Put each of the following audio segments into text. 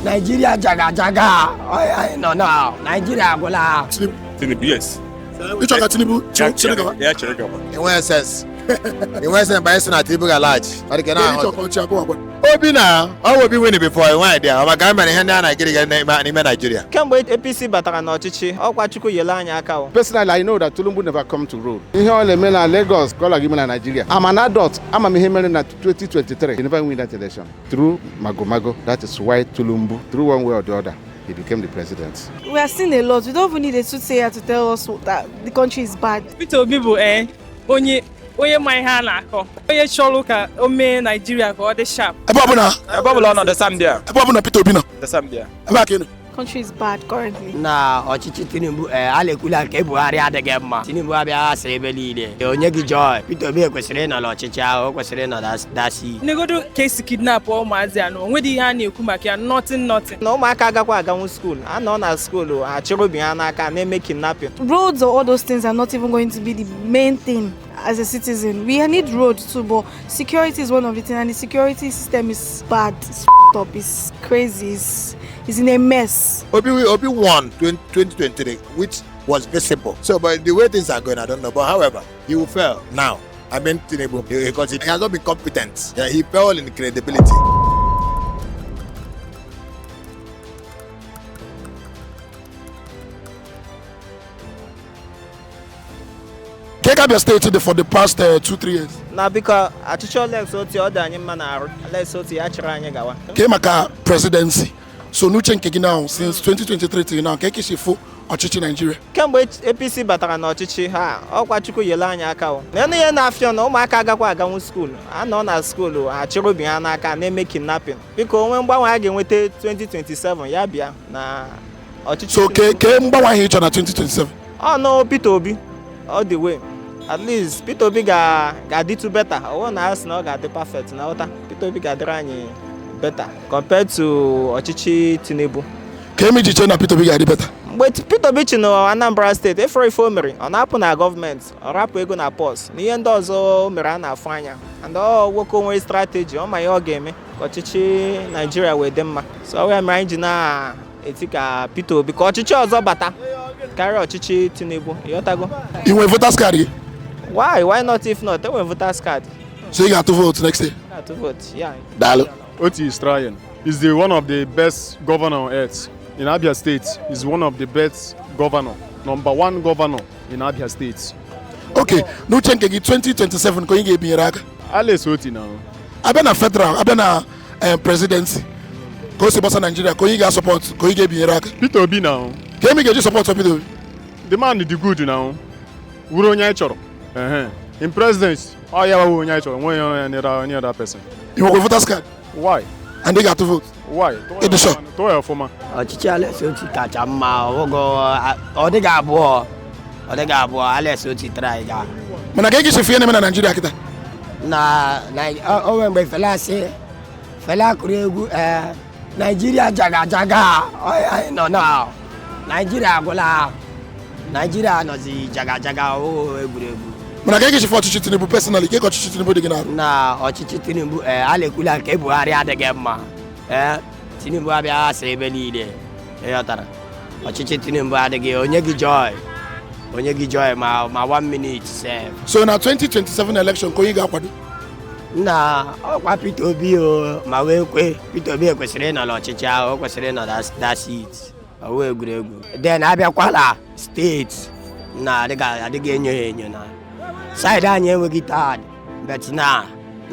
Naijiria jaga jaga, ọya anyị nọ na Naijiria agwụla. Tinubu, yes. Ịchọ ka Tinubu chịrị gaba? Ya chịrị gaba. Enweghị sense. Enweghị sense mgbe anyị sị na Tinubu ga-alaghachi. Ọ dị ka na Ịchọ ka ọ chịa agwa agwa. Obi na ọ bụ Obi win before, enweghị idea. Ọ maka mere ihe ndị a na-egiri n'ime Nigeria. Kemgbe APC batara n'ọchịchị, ọkwa Chukwu yele anyị aka o. Personally, I know that Tulumbu never come to rule. Ihe ọ na-eme na Lagos ka ọ ime na Nigeria. I'm an adult. Ama m ihe mere na 2023. He never win that election. Through Magomago. That is why Tulumbu, through one way or the other, he became the president. We are seeing a lot. We don't even need a soothsayer to tell us that the country is bad. Peter Obi bụ onye onye ma ihe a na-akọ, onye chọrọ ka o mee Naijiria ka ọ dị sharp. Ebe ọbụla Ebe ọbụla ọ nọ, desa m there. Ebe ọbụla Peter Obi nọ. Desa m there. Ebe a ka ị nọ. Country is bad currently. Na ọchịchị Tinubu, a na-ekwula nke Buhari adịghị mma. Tinubu abịa asa ebe niile, onye gị joy. Peter Obi kwesịrị ịnọ n'ọchịchị ahụ, o kwesịrị ịnọ that seat. Negodo ka esi kidnap ụmụazị anọ, onwedị ihe a na-ekwu maka ya, nothing, nothing. Na ụmụaka agakwa aganwu school, a nọ na school achịrị obi ha n'aka na-eme kidnapping. Roads or all those things are not even going to be the main thing as a citizen. We need roads too, but security is one of the things, and the security system is bad. It's f***ed up. It's crazy. It's in a mess. Obi won 2023, which was visible. So, but the way things are going, I don't know. But however, he will fail now. I mean, Tinubu, because he has not been competent. Yeah, he fell in credibility. Ka Abia steeti dị for the past 2-3 years? Na biko, achịchị Alex Oti, ọ dị anyị mma na arụ. Alex Oti ya chịrị anyị gawa. Ke maka presidency, so n'uche nke gị now, since 2023 till now, ka esi fụ ọchịchị Nigeria? Kemgbe APC batara n'ọchịchị ha, ọkwa Chukwu yele anyị aka o. Na ihe na-afịa na ụmụaka agakwa aganwu school, a nọ na school achịrị obi ha n'aka na-eme kidnapping. Biko, onwe mgbanwe a ga-enweta 2027, ya bịa na ọchịchị. So ke mgbanwe ahụ ị chọrọ na 2027? Ọ nọ Peter Obi all the way. At least Peter Obi ga-adịtụ better. Ọ bụrụ na a sị na ọ ga-adị perfect na nghọta, Peter Obi ga-adịrị anyị better compared to ọchịchị Tinubu. Ka emi ji chee na Peter Obi ga-adị better? Mgbe Peter Obi chi na Anambra steeti, efere ife o mere, ọ na-apụ na gọọmenti, ọ rapụ ego na pọs na ihe ndị ọzọ o mere a na-afụ anya. And ọ nwoke nwere strategy, ọ ma ihe ọ ga-eme ka ọchịchị Naijiria wee dị mma. So ọ ya mere anyị ji na-eti ka Peter Obi, ka ọchịchị ọzọ bata karịa ọchịchị Tinubu. Ịghọtago? Ị nwere voters card gị? Why not? If not, enwere voters card. So ị ga-atụ vote next year? Ga-atụ vote, yeah. Daalụ. Oti is trying. He's the one of the best governor on earth. In Abia State, he's one of the best governor. Number one governor in Abia State. Okay, n'uche nke gị, 2027, ka onye ga-ebinyere aka? Alex Oti now. Abịa na federal, abịa na presidency, ka o si gbasa Nigeria, ka onye ga-asupport, ka onye ga-ebinyere aka? Peter Obi now. Ka emi ga-eji support Peter Obi? The man dị good now. Wuru onye anyị chọrọ. In president, ọ ya wụ onye anyị chọrọ. Nwe onye any other person. Ị nwekwa voters card? Why? And ị ga-atụ vote? Why? Ịdị sure? Tụọ ya ọfụma. Ọchịchị Alex Oti kacha mma. Ọ dịghị abụọ, ọ dịghị abụọ. Alex Oti try ga. Mana ka egi chefu ihe na-eme na Nigeria kịta? Na o nwere mgbe Fela sị, Fela kụrụ egwu, Naijiria jaga jaga, ọya anyị nọ na Naijiria agwụla. Naijiria nọzi jaga jaga, o egwuregwu. Mana ka egi chefu ọchịchị Tinubu personally, ka ọchịchị Tinubu dị gị n'arụ? Na ọchịchị Tinubu, a na-ekwula nke Buhari adịghị mma. Tinubu abịa asa ebe niile, ịghọtara? Ọchịchị Tinubu adịghị onye gị joy, onye gị joy ma 1 minute sef. So na 2027 election, ka onye ga-akwado? Na ọkwa Peter Obi o, ma wee kwe. Peter Obi kwesịrị ịnọ n'ọchịchị ahụ, o kwesịrị ịnọ that seat, ọwụ egwuregwu. Then abịakwala steeti na adịghị enyo ya enyo na side anyị enweghị tar, but na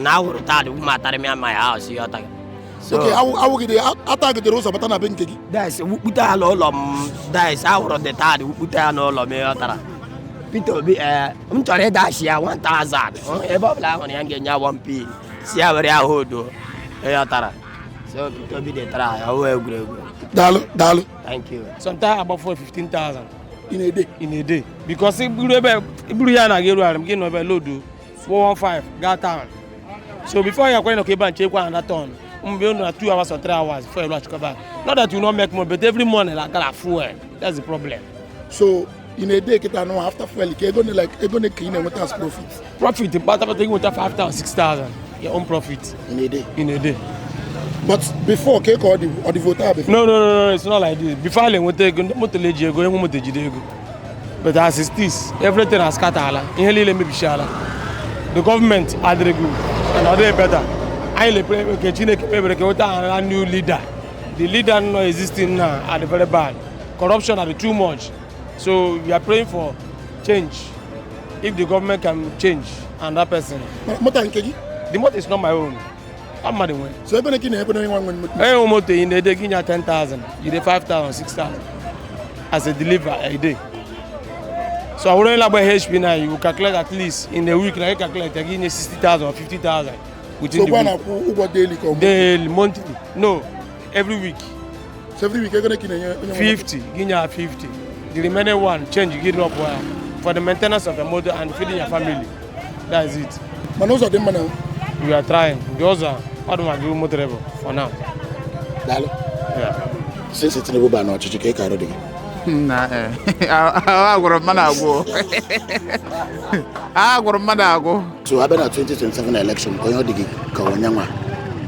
awụrụ tar matara m ya my house, ịghọtaga? So Okay, awụgide atagidere ụzọ bata na be nke gị? That's wukpute ya n'ụlọ m. That's awụrụ the tar wukpute ya n'ụlọ m, ịghọtara? Peter Obi, m chọrọ ịdashi ya 1000 ebe ọ bụla ahụrụ ya, m ga-enye ya 1 pin si ya were ya hodo, ịghọtara? So Peter Obi dị try, ọwụ egwuregwu. Daalụ, daalụ. Thank you. Sometimes about for 15,000 In a day? In a day, because iburu ebe iburu ya na ga-eru ara m gị nọ ebe load 415 gaa town. So before you akwa ebe a nchekwa another turn mgbe unu na 2 hours or 3 hours before you rush back. Not that you no make money, but every morning like gala fuel, that's the problem. So in a day kịta nọ, after fuel, ka ego like ego ka ị na-enweta as profit? Profit kpatakpata, ị nweta 5,000, 6,000, your own profit. In a day? In a day. But before, ka ọ dị voter before? No, no, no, no, it's not like this. Before, a na-enweta ego, ndị moto na-eji ego, enwe moto jide ego. But as it is, everything has scattered. Ihe niile mebisiala. The government adịrị good and ọ dịghị better. Anyị lepere nke Chineke kpebere ka nweta another new leader. The leader nọ existing now are very bad. Corruption are too much. So we are praying for change. If the government can change another person. Moto nke gị? The motor is not my own. Ọ mmadụ nwe. So ebe na ka ị na-ebe na onye nwa nwe moto? Enwe moto ị na-ede gị nya 10,000, jide 5,000, 6,000 as a deliver a day. So I wouldn't agba HP now, you will calculate at least in a week, na you calculate gị nye 60,000 or 50,000 within So the ụgwọ week. na-akwụ ụgwọ daily ka ọ bụ? Daily, monthly. No, every week. So every week ego na ka ị na-enye onye nwe moto? 50, gị nya 50. The remaining one, change gị drop ya for the maintenance of your motor and feeding your family. That is it. Mana ụzọ dị mma na? We are trying. The other, ọ dị ma gị motorable for now. Daalụ. Yeah. Since Tinubu ba n'ọchịchị, ka ị ka arụ dị gị? Na agwụrụ mmadụ agwụ, agwụrụ mmadụ agwụ. So abịa na 2027 election, ka onye ọ dị gị ka onye nwa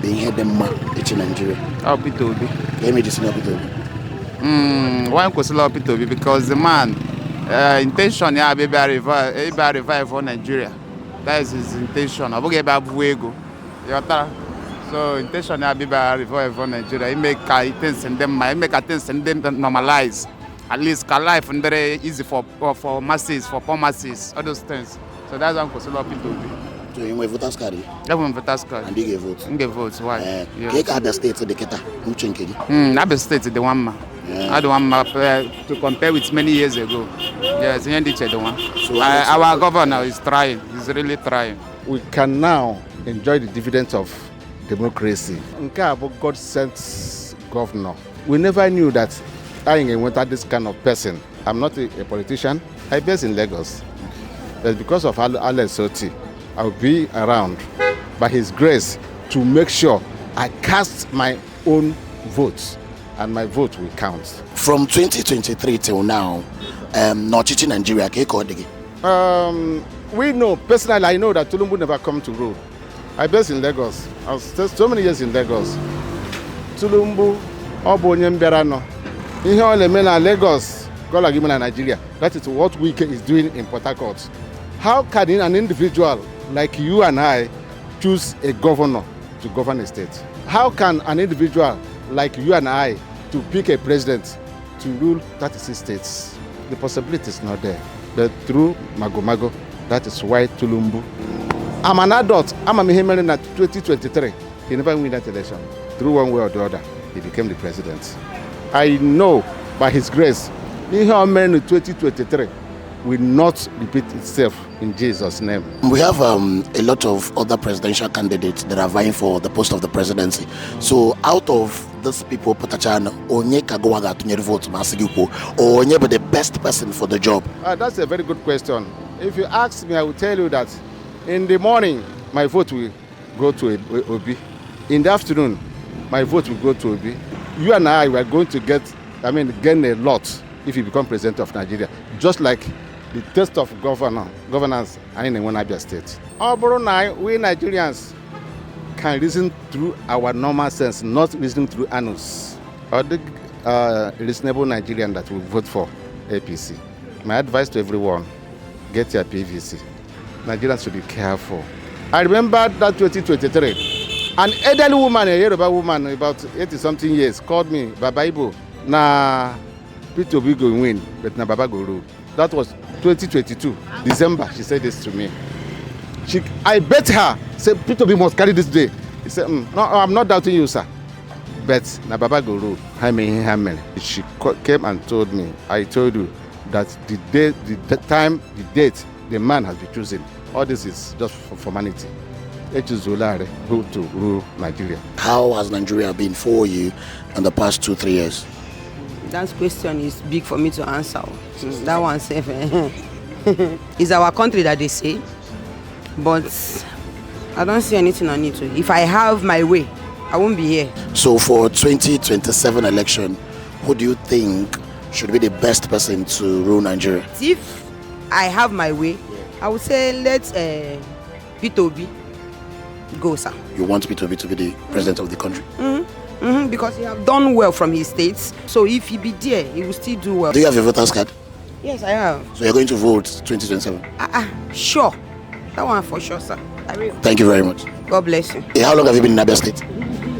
bụ ihe dị mma ịchị Naijiria? Ọ Peter Obi. Ka emeji si na Peter Obi? Why m kwesịrị Peter Obi? Because the man, intention ya bụ ịbịa revive for Nigeria. That is his intention. Ọ bụghị ebe abụọ ego, ịghọtara? So intention ya bụ ịbịa revive for Nigeria, ime ka things ndị mma, ime ka things ndị normalize, at least ka life ndịrị easy for masses, for poor masses, all those things. So that's why m kwesịrị Peter Obi. So ị nwee voters card gị? Enwere m voters card. And ị ga-evote? M ga-evote. Why? Ka ị ka Abia Steeti dị kịta n'uche nke gị? Abia State dị nwa mma. I don't want mma to compare with many years ago. Yes, ihe dị iche dị nwa. So Alex- Our governor is trying. He's really trying. We can now enjoy the dividends of democracy. Nke a bụ God sent governor. We never knew that anyị ga-enweta this kind of person. I'm not a politician. I based in Lagos. But because of Alex Otti, I will be around by his grace to make sure I cast my own vote and my vote will count. From 2023 till now, n'ọchịchị Naijiria, ka ị ka ọ dị gị? We know, personally, I know that Tulumbu never come to rule. I based in Lagos. I was so many years in Lagos. Tulumbu, ọ bụ onye mbịara nọ. Ihe ọ na-eme na Lagos, ka ọ na-eme na Nigeria. That is what Wike is doing in Port Harcourt. How can an individual like you and I choose a governor to govern a state? How can an individual like you and I to pick a president to rule 36 states? The possibility is not there. But through Mago Mago, that is why Tulumbu. I'm an adult. I'm a mere na 2023. He never win that election. Through one way or the other, he became the president. I know by his grace, ihe o mere in 2023 will not repeat itself in Jesus' name. We have a lot of other presidential candidates that are vying for the post of the presidency. So out of these people pụtachanụ, onye ka gụwa ga-atụnyere vote ma asị gị kwuo onye bụ the best person for the job? That's a very good question. If you ask me, I will tell you that in the morning, my vote will go to Obi. In the afternoon, my vote will go to Obi. You and I we are going to get, I mean, gain a lot if you become president of Nigeria. Just like the taste of governance anyị na-enwe n'Abia State. Ọ bụrụ na we Nigerians can reason through our normal sense, not reason through anus. Or the reasonable Nigerian that will vote for APC. My advice to everyone, get your PVC. Nigerians should be careful. I remember that 2023, an elderly woman, a Yoruba woman, about 80 something years, called me, "Baba Ibo, na Peter Obi go win, but na Baba go rule." That was 2022, December, she said this to me. I bet her, say Peter Obi must carry this day. He said, "No, I'm not doubting you, sir. But na Baba go rule." Ha mee ihe ha mere. She came and told me, "I told you that the day, the time, the date, the man has been chosen. All this is just for formality." Echuzuolare who to rule Nigeria. How has Nigeria been for you in the past 2, 3 years? That question is big for me to answer. That one sef, eh, is our country that they say, but I don't see anything on it. If I have my way, I won't be here. So for 2027 election, who do you think should be the best person to rule Nigeria? If I have my way, I would say let Peter Obi go, sir. You want Peter Obi to be the president of the country? Mm. Because he have done well from his states. So if he be there, he will still do well. Do you have a voter's card? Yes, I have. So you're going to vote 2027? Ah, ah, sure. That one for sure, sir. I will. Thank you very much. God bless you. Hey, how long have you been in Abia State?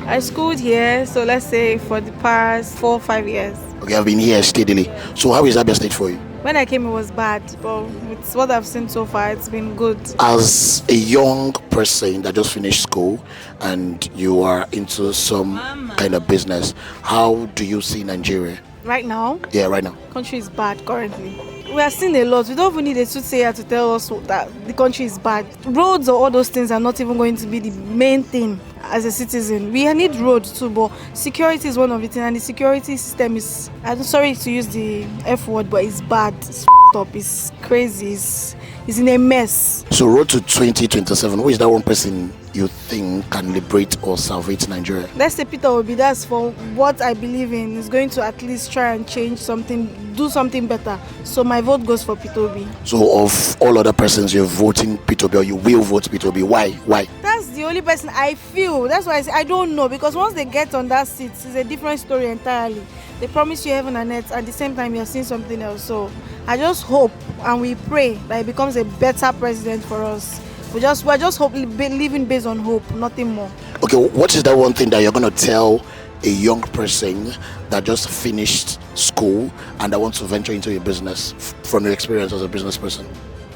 I schooled here, so let's say for the past 4 or 5 years. Okay, I've been here steadily. So how is Abia State for you? When I came, it was bad, but with what I've seen so far, it's been good. As a young person that just finished school and you are into some kind of business, how do you see Nigeria? Right now, Yeah, right now. Country is bad currently. We are seeing a lot. We don't even need a soothsayer to tell us that the country is bad. Roads or all those things are not even going to be the main thing as a citizen. We need roads too, but security is one of the things, and the security system is, I'm sorry to use the F word, but it's bad. It's up. It's crazy. It's in a mess. So road to 2027, who is that one person you think can liberate or salvage Nigeria? Let's say Peter Obi. That's for what I believe in. Is going to at least try and change something, do something better. So my vote goes for Peter Obi. So of all other persons, you're voting Peter Obi or you will vote Peter Obi. Why? Why? That's the only person I feel. That's why I say I don't know, because once they get on that seat, it's a different story entirely. They promise you heaven and earth, at the same time you're seeing something else. So I just hope and we pray that he becomes a better president for us. We're just living based on hope, nothing more. Okay, what is that one thing that you're going to tell a young person that just finished school and that wants to venture into a business from your experience as a business person?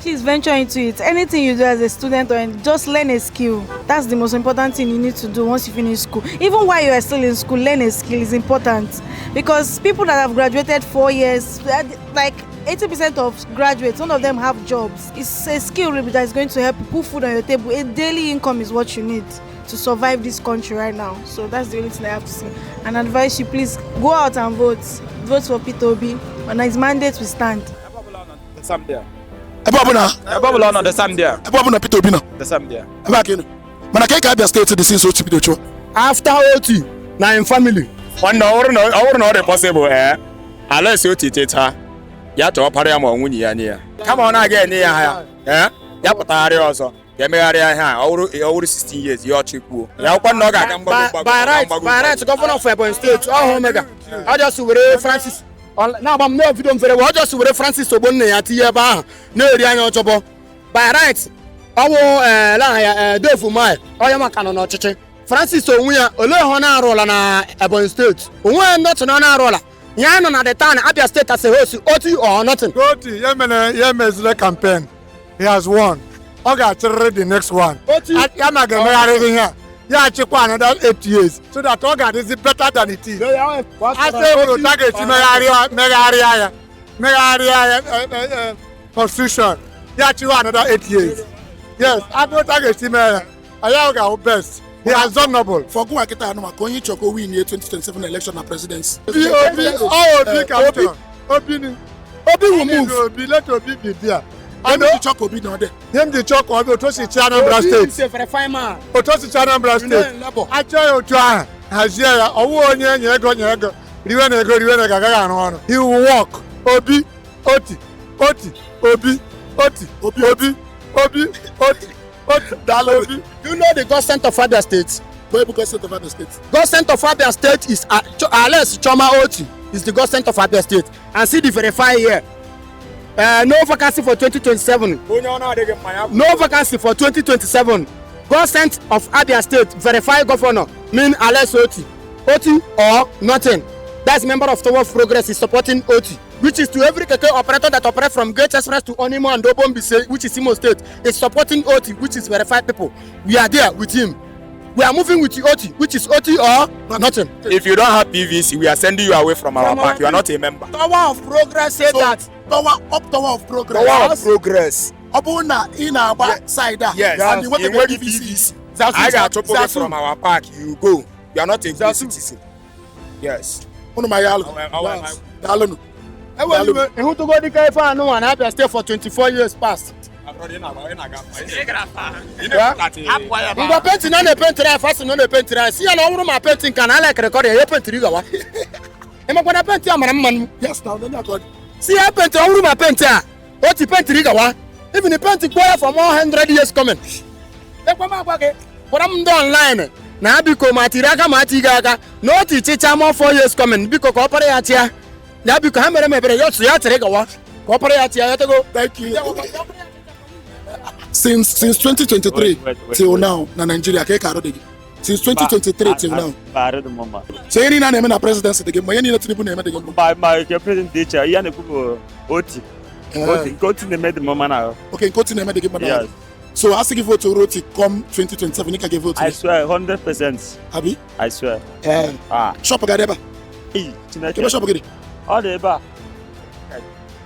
Please venture into it. Anything you do as a student, or just learn a skill. That's the most important thing you need to do once you finish school. Even while you are still in school, learn a skill is important. Because people that have graduated 4 years, like 80% of graduates, none of them have jobs. It's a skill that is going to help you put food on your table. A daily income is what you need to survive this country right now. So that's the only thing I have to say. And advise you, please go out and vote. Vote for Peter Obi. On his mandate we stand. Ebe ọbụla. Ebe ọbụla ọ nọ, the same there. Ebe ọbụla Peter Obi nọ. The same there. Ebe a ka ị nọ. Mana ka ị ka Abia State dị since otu bido chụọ? After Otti na im family. Nwanne, ọ bụrụ na ọ dị possible, ee, Alex Otti teta ya chọọ para ya ma ọ nwunye ya nye ya, kama ọ na-aga enye ya ha ya, ee, ya pụtagharịa ọzọ ka emegharịa ihe a. Ọ wụrụ 16 years ya ọchị kwuo ya akwụkwọ na ọ ga-aga mgbago mgbago. By right, mgbago. By right, governor of Ebonyi State, ọhụ omega ọ just were Francis na-agba m na video mfere, ọ just were Francis Ogbonna ya tinye ebe ahụ na-eri anya ọchọbọ. By right, ọwụ laha ya, Dave Umahi onye maka nọ n'ọchịchị. Francis onwe ya, olee ihe ọ na-arụla na Ebonyi State? Onwe ya nothing ọ na-arụla ya nọ na the town. Abia State as a host, Otti or nothing. Otti, ya mere ya emezile campaign. He has won. Ọ ga-achịrịrị the next one. Otti. Ya na ga-emegharịrị ihe a. Ya achịkwa another 8 years so that ọ ga-adịzi better than it is. Asị hụrụ ta ga-esi megharịa ya megharịa ya constitution, ya achịwa another 8 years. Yes, agụta ga-esi mee ya. Anyị ga-ahụ best. He has done noble. For gụnwa kịta anụ maka onye ịchọ ka o win 2027 election na presidency. Obi, Obi, ọ Obi ka m chọrọ. Obi ni. Obi will move. Obi, let Obi be there. Ihe m ji chọọ ka Obi nọ dị. Ihe m ji chọọ ka Obi, otu o si chi Anambra State. Otu o si chi Anambra State. Achọọ ya otu ahụ, hazie ya, ọwụ onye nye ego nye ego, riwe na ego, riwe na ego, agaghị arụ ọrụ. He will work. Obi, Otti, Otti, Obi, Otti, Obi, Obi, Obi, Otti, Otti, Daalụ. Obi. Do you know the God sent of Abia State? Bụ God sent of Abia State? God sent of Abia State is Alex Chioma Otti is the God sent of Abia State. And see the verify here. No vacancy for 2027. Onye ọ na-adịghị mma ya. No vacancy for 2027. God sent of Abia State, verify governor, mean Alex Otti. Otti or nothing. That's member of Tower of Progress is supporting Otti, which is to every keke operator that operate from Great Express to Onimo and Obombise, which is Imo State, is supporting Otti, which is verified people. We are there with him. We are moving with Otti, which is Otti or nothing. If you don't have PVC, we are sending you away from our From our park. You are not a member. Tower of Progress say So, that. Tower up, Tower of Progress. Tower of Progress. Ọ bụrụ na ị na-agba side a Yes. and ị Ị nwetabeghị nweghị PVC, PVC. Zazu, I ga-achụpụ gị Zazu. from our park. You go. You are not a good Zazu. citizen. Yes. Unu ma ya alụ. Daalụnụ. Enwere iwe ịhụtụgo dịka ife anụnwa na Abia State for 24 years past. Ngwa paint na na-epentịrị anyị, fasị na na-epentịrị anyị, si ya na ọ bụrụ ma paint nka na alekịrị kọrọ ya, ya pentịrị gawa. Ịmakwa na paint a mara mma nụ. Yes, na onye akọ. Si ya paint, ọ bụrụ ma paint a oti pentịrị gawa, even paint kpọọ ya for more 100 years coming. Ekwe m agwa gị, gwara m ndị online. Na biko ma tiri aka ma atighị aka na Otti chịcha more 4 years coming, biko ka ọ para ya chịa ya. Biko, ha mere m ebere ya ya chịrị gawa ka ọ para ya chịa ya tego. Thank you. Since 2023 Wait, wait, wait, till wait. now na Nigeria, ka ị ka arụ dị gị since 2023 till now? Arụ dị m mma. So ihe niile a na-eme na presidency dị gị mma? Ihe niile Tinubu na-eme dị gị mma? Ma ma nke president dị iche, ihe a na-ekwu bụ Otti. Otti, nke Otti na-eme dị m mma na ahụ. Okay, nke Otti na-eme dị gị mma na Yes. So a sị gị vote Otti come 2027, ị ka ga-vote? I swear, 100%. Abi? I swear. Ee. Ah. Shop ga dị ebe a? Ei, Chineke. Ebe shop gị dị? Ọ dị ebe a.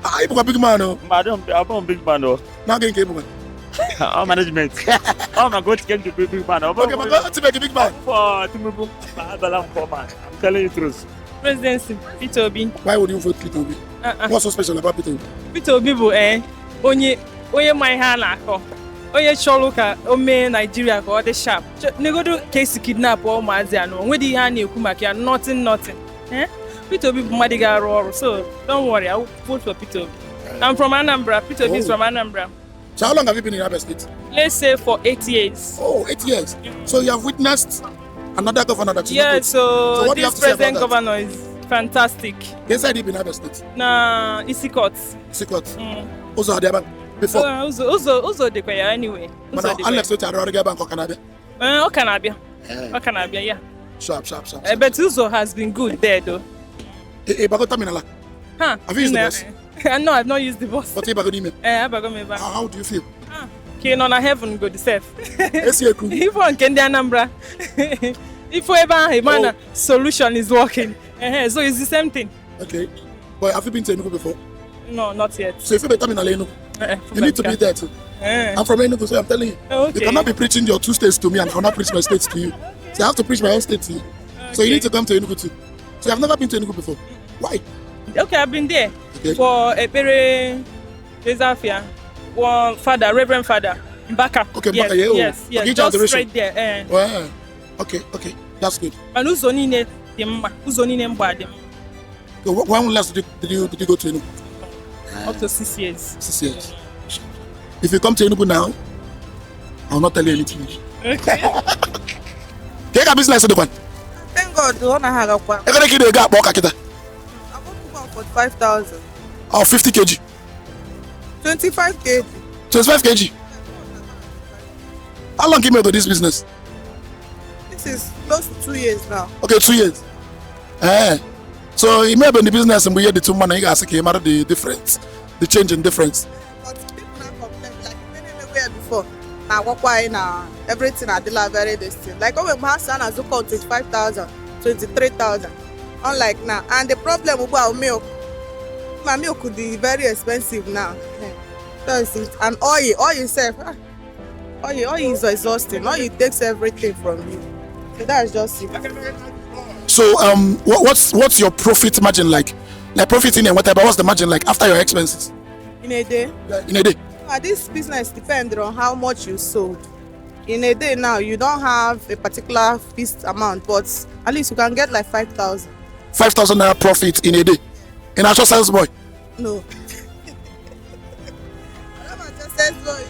Ah, ị bụkwa big man o. Mba, abụghị m big man o. Na gị nke ị bụkwa? Ọ management. Ọ maka Otti ka m ji bụ big man. Ọ Okay, maka Otti bụ big man. For Tinubu, abala m poor man. I'm telling you truth. Presidency, Peter Obi. Why would you vote Peter Obi? Uh-uh. What's so special about Peter Obi? Peter Obi bụ onye ma ihe a na-akọ, onye chọrọ ka o mee Naijiria ka ọ dị sharp. Negodo ka esi kidnap ụmụazị anọ, onwedị ihe a na-ekwu maka ya, nothing, nothing. Eh? Peter Obi bụ mmadụ ga-arụ ọrụ, so don't worry, I will vote for Peter Obi. I'm from Anambra. Peter Obi is Oh. from Anambra. So how long have you been in Abia State? Let's say for 8 years. Oh, 8 years. So you have witnessed another governor that is Yeah, not good. so, what do you have this to say about present that? governor is fantastic. Inside you been Abia State? Na Isikot. Isikot. Ụzọ adị ebe before? Ụzọ dịkwa ya anyway. Ụzọ Mana dịkwa ya. Alex Otti arụ ọrụ gị ebe nke ọ ka na-abịa? Eh, ọ ka na-abịa. Ọ ka na-abịa, ya. Sharp, sharp, sharp. But ụzọ has been good there though. Ị bago terminal a? Huh. Have you used the bus? No, I've not used the bus. But ị bago n'ime? Eh, abago m ebe ahụ. How do you feel? Ka ị nọ na heaven go the sef. Esi ekwu. Ifo nke ndị Anambra. Ifo ebe ahụ, ị ma na solution is working. Eh, so it's the same thing. Okay. But have you been to Enugu before? No, not yet. So if you be terminal Enugu, Eh, you need to be there too. Eh. I'm from Enugu, so I'm telling you. Okay. You cannot be preaching your two states to me and I cannot preach my states to you. So I have to preach my own state to you. So you need to come to Enugu too. So I've never been to Enugu before. Why? Okay, I've been there Okay. for Ekpere Ezafia, one father, Reverend Father Mbaka. Okay, yes, Mbaka, yeah, oh. yes, Okay, just adoration. right there. Eh. Well, okay, that's good. Mana ụzọ niile dị mma, ụzọ niile mgba dị mma. So when last did you go to Enugu? Up to 6 years. 6 years. If you come to Enugu now, I will not tell you anything. Okay. Ka ka business dịkwa? Thank God, ọ na ha agakwa. Ego ka ị na-ego akpa ọka kịta? 45,000. Or 50 kg? 25 kg. 25 kg? How long you made this business? This is close to 2 years now. Okay, 2 years. Eh. So you may be in the business and we hear the two money, you ask you matter the difference, the change in difference. Where before na-agwakwa anyị na everything adịla very this thing. Like o nwere mgbe ha si a na-azụkọ 25,000, 23,000. Unlike now. And the problem ugbu a, milk. Ma milk dị very expensive now. Eh, that's it. And oil, oil sef. Ah, oil, oil is exhausting. Oil takes everything from you. So that's just it. So what's your profit margin like? Like profit in and whatever, what's the margin like after your expenses? In a day? In a day. This business depends on how much you sold. In a day now, you don't have a particular fixed amount, but at least you can get like 5,000. 5,000 naira profit in a day. In actual sales boy. No. Sales boy.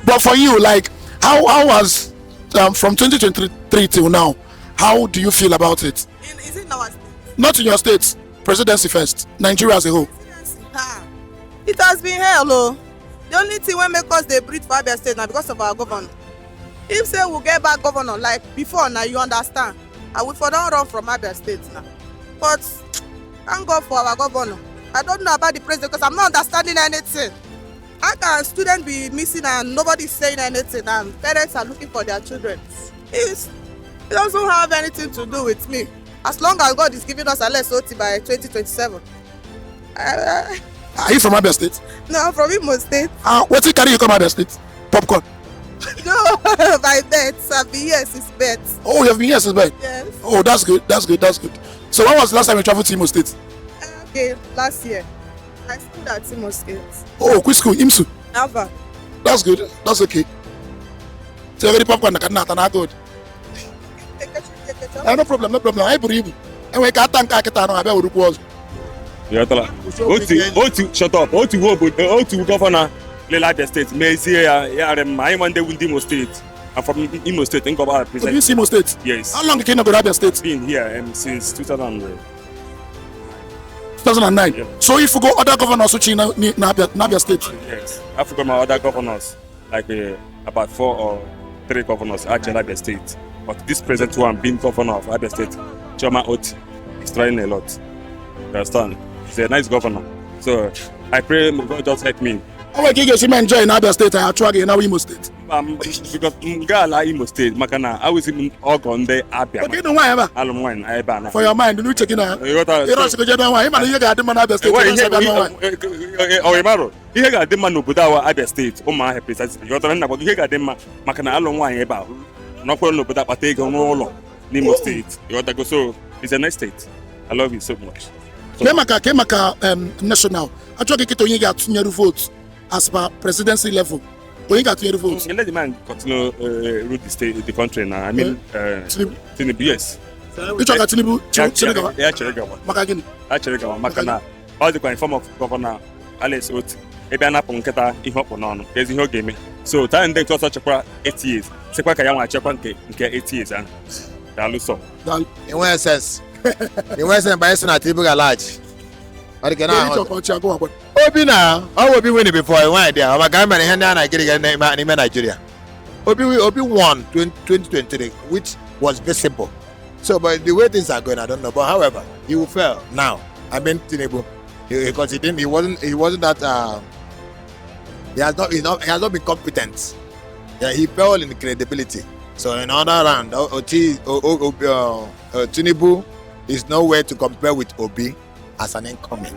But for you, like, how was from 2023 till now? How do you feel about it? Is it in our state? Not in your state, presidency first, Nigeria as a whole. Ah, it has been hell, oh. The only thing wey make us dey breathe for Abia State na because of our governor. If say we get back governor like before na, you understand, and we for don run from Abia State now. But thank God for our governor. I don't know about the president because I'm not understanding anything. How can students be missing and nobody is saying anything and parents are looking for their children? It doesn't have anything to do with me. As long as God is giving us Alex Otti by 2027. Are you from Abia State? No, I'm from Imo State. Wetin carry you come Abia State? Popcorn. No, by birth. I've been here since birth. Oh, you have been here since birth? Yes. Oh, that's good. That's good. That's good. So when was the last time you traveled to Imo State? Okay, last year. I schooled at Imo State. Oh, which school? IMSU. Alva. That's good. That's okay. So every popcorn na na good. Eh, no problem, no problem. Anyị buru ibu. Enwere ka ata nke akịta anụ abịa werukwu ọzọ. Ịghọtala? Otu shut up, otu obodo, otu governor lele Abia State mezie ya, ya rị mma. Anyị ma ndị wu ndị Imo State I'm from Imo State, Ngoba So you see Imo State? Yes. How long you go to Abia State? Been here since 2000. 2009. So if you go other governors which na Abia State. Yes. I forgot my other governors, like about 4 or 3 governors at Abia State. But this present one, being governor of Abia State, Chioma Oti, is trying a lot. You understand? He's a nice governor. So I pray God just help me. How can you enjoy in Abia State and actually in Imo State? Because nga Imo State, makana I was even ọgọ ndị Abia. Okay, no why ebe? Alụ m nwaanyị ebe a na. For your mind, you check na. Ịrọchị go nwaanyị, mana ihe ga-adị mma na Abia State. Ọ ịmarụ, ihe ga-adị mma n'obodo awa Abia State, Ụmụahịa precisely. Ịghọtara nna gwa ihe ga-adị mma maka na alụ nwaanyị ebe a nọkwara n'obodo akpata ego n'ụlọ n'Imo State. Ịghọtago, so it's a nice state. I love it so much. Ke maka national. Achọghị kịta onye ga-atụnyere vote as per presidency level. Onye ga-atụnyere vote. Let the man continue rule the state, the country now. I mean, Tinubu, yes. Ịchọ ka Tinubu chere gawa? Ya chere gawa. Maka gịnị? Ya chere gawa maka na ọ dịkwa in form of Governor Alex Oti. Ebe a napụ nkịta ihe ọkpụ n'ọnụ, ezi ihe ọ ga-eme. So taa ndị nke ọzọ chekwara 8 years, sịkwa ka ya nwa chekwa nke 8 years ahụ. Daalụ sọ. Enweghị sense. Enweghị sense banye sị na Tinubu ga-alaghachi. Obi na ọ Obi win before enweghị idea maka e mere ihe ndị a na-egiri n'ime Nigeria. Obi won 2023, which was visible. So, but the way things are going, I don't know. But however, he will fail now. I mean, Tinubu, because he wasn't that. He has not been competent. Yeah, he failed in credibility. So in another round, Tinubu is nowhere to compare with Obi as an incoming.